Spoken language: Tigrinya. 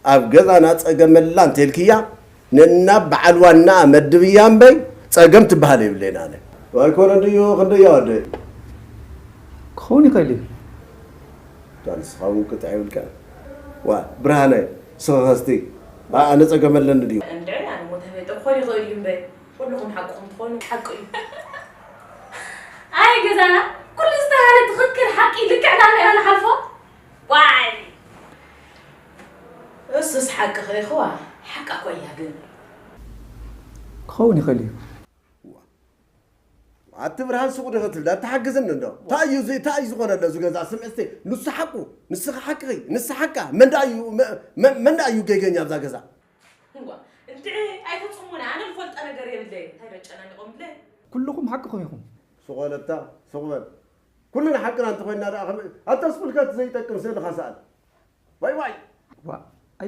ኣብ ገዛና ጸገም ኣላ እንተልክያ፣ ነናብ በዓል ዋና መድብያ እምበይ ጸገም ትበሃል የብለይን ኣነ። ኣይኮነ ድዩ ክንደያ ወደይ? ክኸውን ይኽእል እዩ። እታ ንስኻ እውን ቅጥዕ የብልካ። ዋ ብርሃነ፣ ስኻ እስቲ። ኣነ ጸገም ኣለኒ ድዩ? እንድዒ ኣነ ሞ ተፈይጠ ክኾን ይኽእል እዩ እምበይ፣ ኩልኹም ሓቅኹም ትኾኑ ሓቂ እዩ። ኣይ ገዛና ኩሉ ዝተባህለ ትኽክል ሓቂ ልክዕ ዳና ኢና ንሓልፎ። ዋይ እሱስ ሓቂ ኸይኽዋ ሓቃ እኳ እያ ግን ክኸውን ይኽእል እዩ። ኣቲ ብርሃን ሱቕ ዶ ክትብል ኣትሓግዝኒ እንዶ? እንታይ እዩ እዚ እንታይ እዩ ዝኾነ ኣሎ እዚ ገዛ? ስምዒ እስቲ ንሱ ሓቁ ንስኻ ሓቅኺ ንሳ ሓቃ መን ደኣ እዩ መ- መ- መን ደኣ እዩ ገገኛ ኣብዛ ገዛ? እዋ እንድዒ ኣይተፅሙና ኣነ ዝፈልጦ ነገር የብለይ እንታይ ደጨናኒቖምለይ ኩልኹም ሓቅኹም ኢኹም። ሱቕ በለታ ሱቕ በል ኩልና ሓቅና እንተኾይንና ደኣ ከመይ ኣታ ስፍልካ እቲ ዘይጠቅም ስእልኻ ሰኣል ዋይ ዋይ ዋ